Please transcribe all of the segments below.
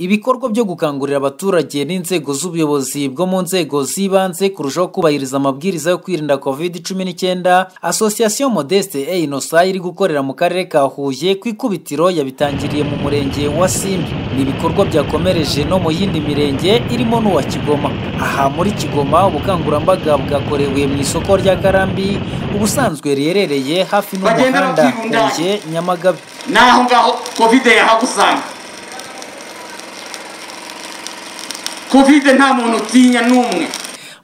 Ibikorwa byo gukangurira abaturage n'inzego z'ubuyobozi bwo mu nzego z'ibanze kurushaho kubahiriza amabwiriza yo kwirinda COVID-19, Association Modeste et Innocent iri gukorera mu karere ka Huye ku ikubitiro yabitangiriye mu murenge wa Simbi. Ni ibikorwa byakomereje no mu yindi mirenge irimo n'uwa Kigoma. Aha muri Kigoma ubukangurambaga bwakorewe mu isoko rya Karambi ubusanzwe riherereye hafi n'umuhanda Huye Nyamagabe. Naho ngaho Covid yahagusanga. Covid nta muntu utinya n'umwe.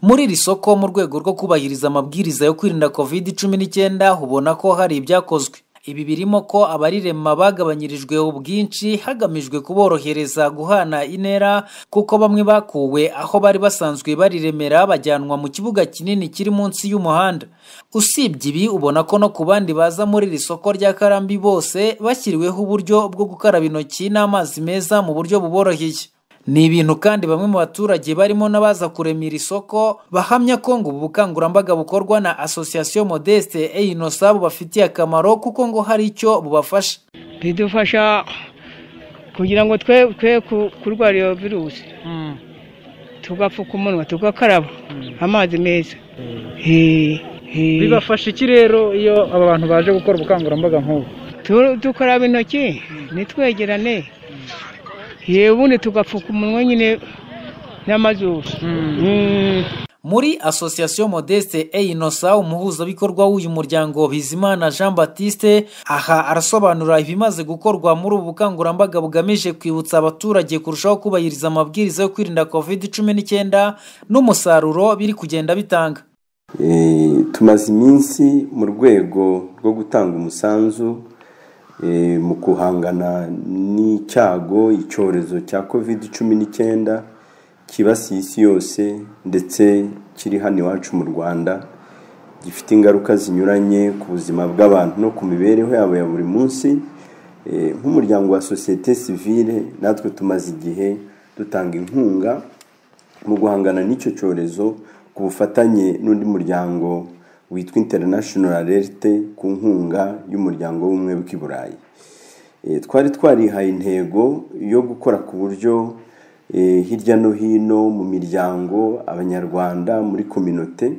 Muri iri soko mu rwego rwo kubahiriza amabwiriza yo kwirinda COVID-19 ubona ko hari ibyakozwe. Ibi birimo ko abarirema bagabanyirijwe ubwinshi hagamijwe kuborohereza guhana intera, kuko bamwe bakuwe aho bari basanzwe bariremera bajyanwa mu kibuga kinini kiri munsi y'umuhanda. Usibye ibi ubona ko no ku bandi baza muri iri soko rya Karambi bose bashyiriweho uburyo bwo gukaraba intoki n'amazi meza mu buryo buboroheye. Ni ibintu kandi bamwe mu baturage barimo n'abaza kuremera isoko bahamya ko ngo ubu bukangurambaga bukorwa na Association Modeste et Innocent bubafitiye akamaro, kuko ngo hari icyo bubafasha. Bidufasha kugira ngo twe kurwara iyo virusi, tugapfuka umunwa, tugakaraba amazi meza. Bibafasha iki rero iyo aba bantu baje gukora ubukangurambaga nk'ubu? Dukaraba intoki nitwegerane, yewe ubundi tugapfuka umunwa nyine n'amazuru. Muri Association Modeste et Innocent, umuhuzabikorwa w'uyu muryango Bizimana Jean Baptiste aha arasobanura ibimaze gukorwa muri ubu bukangurambaga bugamije kwibutsa abaturage kurushaho kubahiriza amabwiriza yo kwirinda COVID-19 n'umusaruro biri kugenda bitanga. Tumaze iminsi mu rwego rwo gutanga umusanzu mu guhangana n'icyago icyorezo cya COVID-19 kibasiye isi yose ndetse kiri hano iwacu mu Rwanda, gifite ingaruka zinyuranye ku buzima bw'abantu no ku mibereho yabo ya buri munsi. Nk'umuryango wa société civile natwe tumaze igihe dutanga inkunga mu guhangana n'icyo cyorezo ku bufatanye n'undi muryango witwa International Alert ku nkunga y'umuryango w'ubumwe bw'i Burayi. Twari twarihaye intego yo gukora ku buryo hirya no hino mu miryango abanyarwanda muri communauté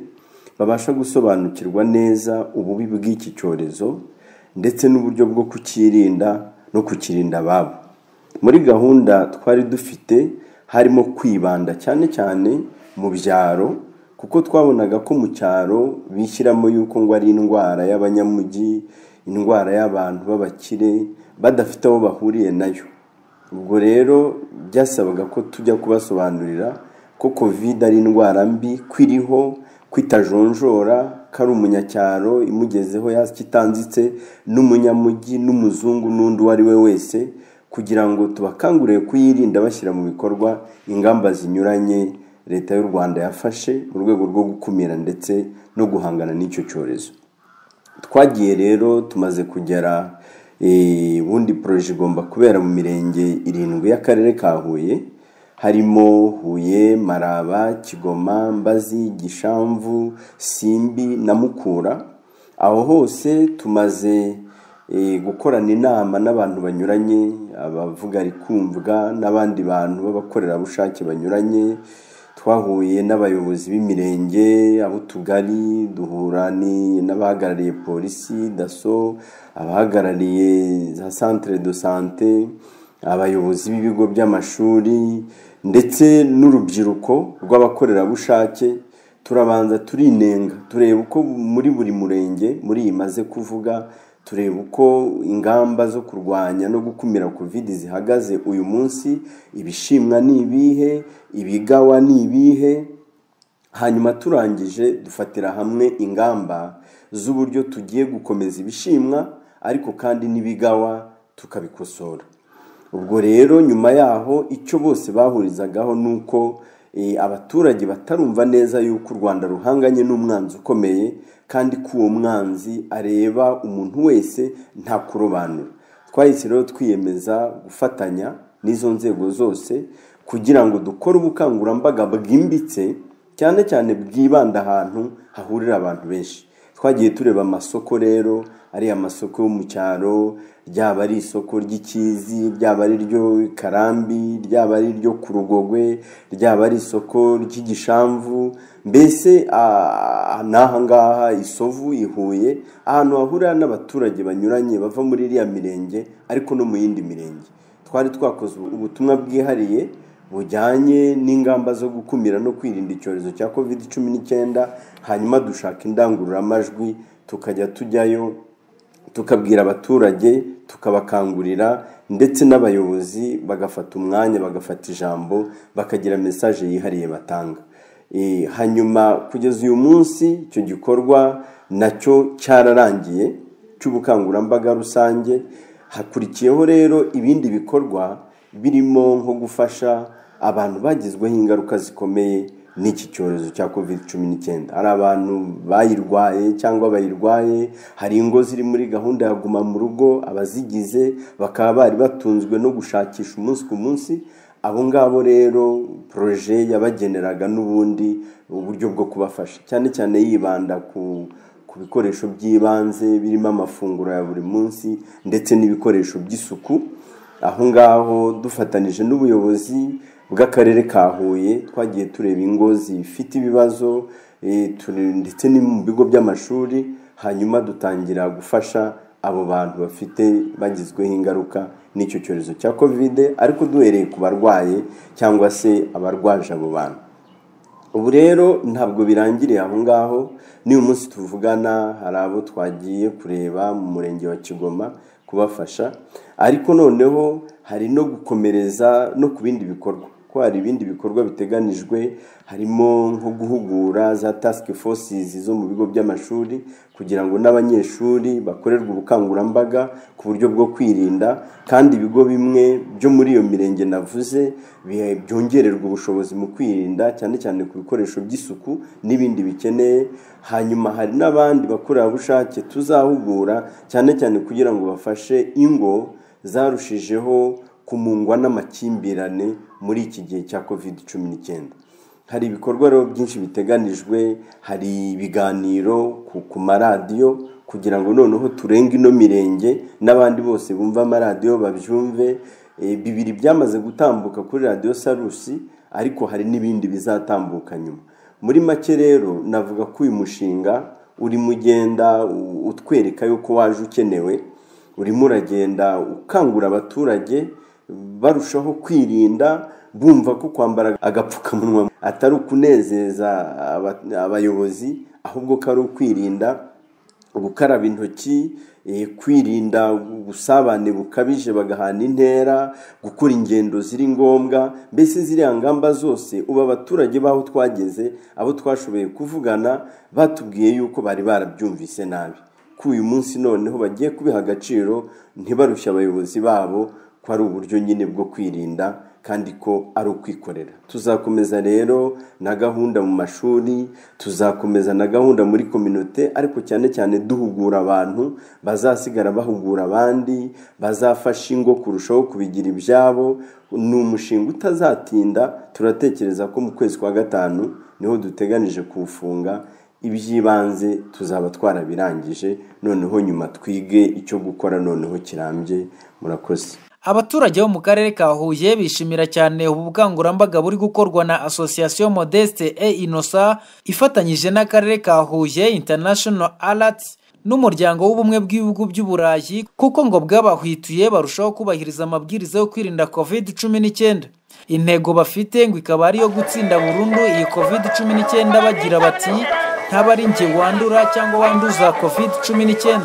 babasha gusobanukirwa neza ububi bw'iki cyorezo ndetse n'uburyo bwo kukirinda no kukirinda ababo. Muri gahunda twari dufite harimo kwibanda cyane cyane mu byaro, kuko twabonaga ko mu cyaro bishyiramo yuko ngo ari indwara y'abanyamujyi, indwara y'abantu b'abakire badafite aho bahuriye nayo. Ubwo rero byasabaga ko tujya kubasobanurira ko Covid ari indwara mbi, kwiriho, kwitajonjora, ko ari umunyacyaro imugezeho yakitanzitse n'umunyamujyi n'umuzungu n'undi uwo ari we wese, kugira ngo tubakangurire kuyirinda bashyira mu bikorwa ingamba zinyuranye Leta y'u Rwanda yafashe mu rwego rwo gukumira ndetse no guhangana n'icyo cyorezo. Twagiye rero tumaze kugera ubundi projet igomba kubera mu mirenge 7 y'akarere ka Huye, harimo Huye, Maraba, Kigoma, Mbazi, Gishamvu, Simbi na Mukura. Aho hose tumaze gukorana inama n'abantu banyuranye, abavuga rikumvwa n'abandi bantu b'abakorerabushake banyuranye. Twahuye n'abayobozi b'imirenge, ab'utugari, duhura n'abahagarariye polisi, daso, abahagarariye za centre de santé, abayobozi b'ibigo by'amashuri ndetse n'urubyiruko rw'abakorerabushake. Turabanza turinenga, tureba uko muri buri murenge muri imaze kuvuga, tureba uko ingamba zo kurwanya no gukumira Covid zihagaze uyu munsi, ibishimwa ni ibihe, ibigawa ni ibihe. Hanyuma turangije dufatira hamwe ingamba z'uburyo tugiye gukomeza ibishimwa ariko kandi n'ibigawa tukabikosora. Ubwo rero nyuma yaho icyo bose bahurizagaho nuko abaturage batarumva neza yuko u Rwanda ruhanganye n'umwanzi ukomeye, kandi ko uwo mwanzi areba umuntu wese nta kurobanura. Twahise rero twiyemeza gufatanya n'izo nzego zose kugira ngo dukore ubukangurambaga bwimbitse, cyane cyane bwibanda ahantu hahurira abantu benshi. Twagiye tureba amasoko rero ari amasoko yo mu cyaro, ryaba ari isoko ry'Ikizi, ryaba ari iryo Karambi, ryaba ari iryo ku Rugogwe, ryaba ari isoko ry'Igishamvu, mbese n'aha ngaha Isovu, i Huye, ahantu hahurira n'abaturage banyuranye bava muri iriya mirenge ariko no mu yindi mirenge. Twari twakoze ubutumwa bwihariye bujyanye n'ingamba zo gukumira no kwirinda icyorezo cya COVID-19, hanyuma dushaka indangururamajwi tukajya tujyayo tukabwira abaturage, tukabakangurira, ndetse n'abayobozi bagafata umwanya, bagafata ijambo, bakagira message yihariye batanga. Hanyuma kugeza uyu munsi icyo gikorwa nacyo cyararangiye cy'ubukangurambaga rusange. Hakurikiyeho rero ibindi bikorwa birimo nko gufasha abantu bagizweho ingaruka zikomeye n'iki cyorezo cya COVID-19. Hari abantu bayirwaye cyangwa bayirwaye, hari ingo ziri muri gahunda ya guma mu rugo, abazigize bakaba bari batunzwe no gushakisha umunsi ku munsi. Abo ngabo rero projet yabageneraga n'ubundi uburyo bwo kubafasha, cyane cyane yibanda ku bikoresho by'ibanze birimo amafunguro ya buri munsi ndetse n'ibikoresho by'isuku. Aho ngaho dufatanije n'ubuyobozi bw'akarere ka Huye twagiye tureba ingo zifite ibibazo ndetse no mu bigo by'amashuri, hanyuma dutangira gufasha abo bantu bafite bagizweho ingaruka n'icyo cyorezo cya Covid, ariko duhereye ku barwaye cyangwa se abarwaje abo bantu. Ubu rero ntabwo birangiriye aho ngaho, n'uyu munsi tuvugana hari abo twagiye kureba mu murenge wa Kigoma kubafasha, ariko noneho hari no gukomereza no ku bindi bikorwa, ko hari ibindi bikorwa biteganijwe, harimo nko guhugura za task forces zo mu bigo by'amashuri kugira ngo n'abanyeshuri bakorerwe ubukangurambaga ku buryo bwo kwirinda, kandi ibigo bimwe byo muri iyo mirenge navuze byongererwa ubushobozi mu kwirinda, cyane cyane ku bikoresho by'isuku n'ibindi bikeneye. Hanyuma hari n'abandi bakorerabushake tuzahugura cyane cyane kugira ngo bafashe ingo zarushijeho kumungwa n'amakimbirane muri iki gihe cya COVID-19. Hari ibikorwa rero byinshi biteganijwe, hari ibiganiro ku maradiyo kugira ngo noneho turenge ino mirenge n'abandi bose bumva amaradiyo babyumve. Bibiri byamaze gutambuka kuri radiyo Sarusi, ariko hari n'ibindi bizatambuka nyuma. Muri make rero navuga ko uyu mushinga urimo ugenda utwereka yuko waje ukenewe, urimo uragenda ukangura abaturage barushaho kwirinda, bumva ko kwambara agapfukamunwa atari ukunezeza abayobozi, ahubwo ko ari ukwirinda, gukaraba intoki, kwirinda ubusabane bukabije bagahana intera, gukora ingendo ziri ngombwa, mbese ziriya ngamba zose ubu abaturage baho twageze, abo twashoboye kuvugana batubwiye yuko bari barabyumvise nabi, ko uyu munsi noneho bagiye kubiha agaciro, ntibarushye abayobozi babo, ko ari uburyo nyine bwo kwirinda kandi ko ari ukwikorera. Tuzakomeza rero na gahunda mu mashuri, tuzakomeza na gahunda muri kominote, ariko cyane cyane duhugura abantu bazasigara bahugura abandi, bazafasha ingo kurushaho kubigira ibyabo. Ni umushinga utazatinda, turatekereza ko mu kwezi kwa 5 niho duteganije kuwufunga. Iby'ibanze tuzaba twarabirangije, noneho nyuma twige icyo gukora noneho kirambye. Murakoze. Abaturage bo mu karere ka Huye bishimira cyane ubu bukangurambaga buri gukorwa na Association Modeste et Innocent ifatanyije n'akarere ka Huye, International Alert n'umuryango w'ubumwe bw'ibihugu by'Uburayi, kuko ngo bwabahwituye barushaho kubahiriza amabwiriza yo kwirinda COVID-19. Intego bafite ngo ikaba ari iyo gutsinda burundu iyi COVID-19, bagira bati ntaba ari njye wandura cyangwa wanduza COVID-19.